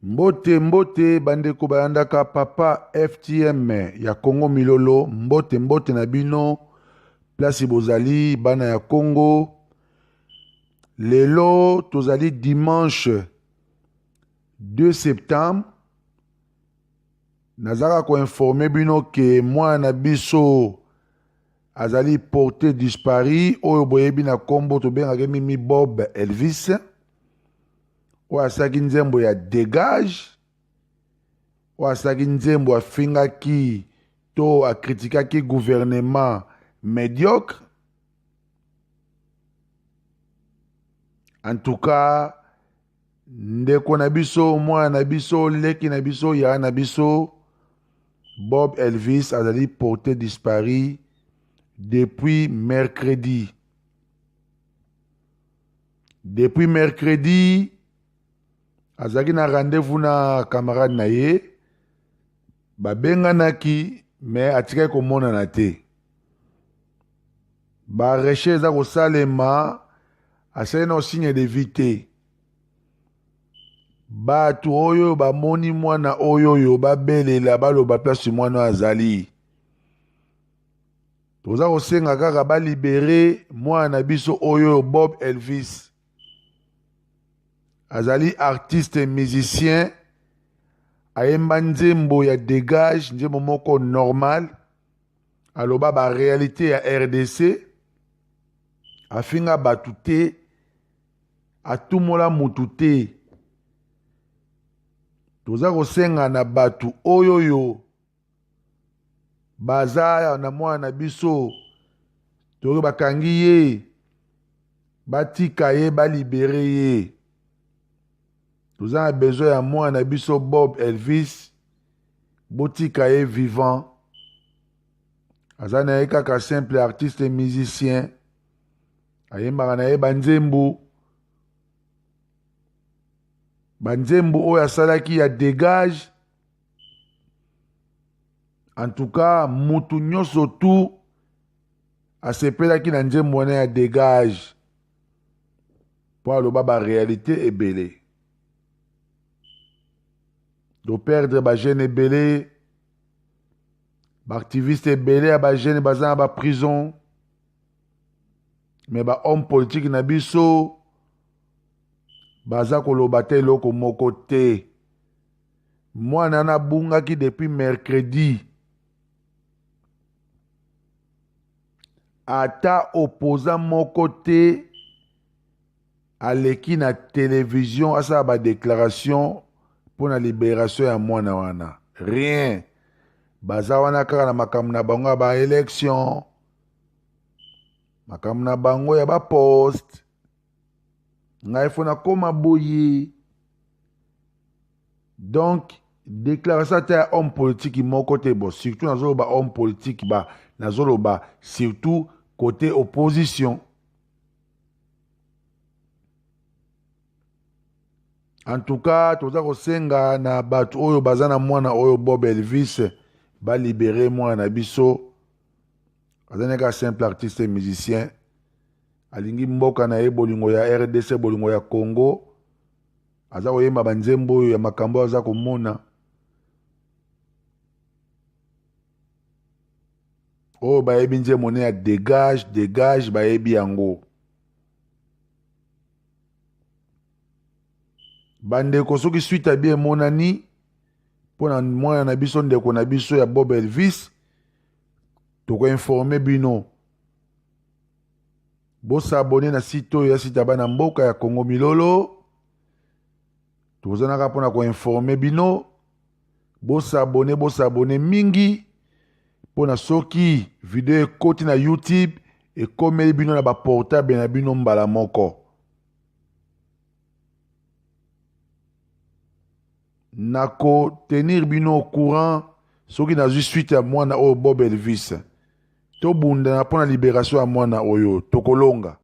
Mbote mbote bandeko balandaka papa FTM ya Congo Milolo, mbote mbote na bino place bozali bana ya Congo. Lelo tozali dimanche 2 septembre, nazalaka koinforme bino ke mwana na biso azali porte disparu oyo boyebi na nkombo tobengaki Mimi Bob Elvis, oyo asalaki nzembo ya degage, oyo asalaki nzembo afingaki to akritikaki gouvernement médiocre. En tout cas, ndeko na biso, mwana na biso, leki na biso, yaya na biso, Bob Elvis azali porté disparu depuis mercredi. Depuis mercredi, azalaki na rendez-vous na camarade na ye, babenganaki mais atikaki komonana te. Ba recherche eza kosalema, asali na signe de vie te. Bato oyo bamoni mwana oyo oyo babelela baloba place mwana oyo azali. Toza kosenga kaka balibere mwana na biso oyo Bob Elvis. Azali artiste musicien, ayemba nzembo ya dégage, nzembo moko normal, aloba ba réalité ya RDC, afinga bato te, atumola mutu te. Toza kosenga na bato oyo oyo baza na mwana na biso, toki bakangi ye, batika ye, balibere ye. Toza na besoin ya mwana na biso Bob Elvis, botika ye vivant. Aza na ye kaka simple artiste musicien, ayembaka na ye banzembo, banzembo oyo asalaki ya dégage. En tout cas, mutu nyonso tu asepelaki na nzembo wana ya dégage po aloba ba réalité ebele. Do perdre ba jeune ebele, ba activiste ebele ya ba jeune baza na ba prison, mais ba homme politique na biso baza koloba te eloko moko te. Mwana na bungaki depuis mercredi. Ata opposant moko te aleki na télévision asala ba déclaration pour la libération ya mwana wana. Rien. Baza wana kaka na makambo na bango ya ba élection, makambo na bango ya ba poste. Ngai fo nakoma boye. Donc déclaration ata ya homme politique moko te, bon surtout nazoloba homme politique ba nazoloba surtout côté opposition. En tout cas, toza kosenga na bato oyo baza na mwana oyo Bob Elvis, ba libérer mwana na biso. Aza neka simple artiste musicien, alingi mboka na ye, bolingo ya RDC, bolingo ya Congo. Aza koyemba ba nzembo oyo ya makambo aza komona. Oyo bayebi nzembo ne ya dégage, dégage, bayebi yango. Bandeko, soki suite ya bien emonani mpo na mwana na biso, ndeko na biso ya Bob Elvis, tokoinforme bino. Bosabone na site oyo ya site ya bana mboka ya Congo Milolo. Tozanaka mpona koinforme bino. Bosabone, bosabone mingi mpona soki video ekoti na YouTube ekomeli bino na ba portable na bino mbala moko. Nako tenir bino au courant soki nazwi suite ya mwana oyo Bob Elvis. Tobundana mpona libération ya mwana oyo, tokolonga.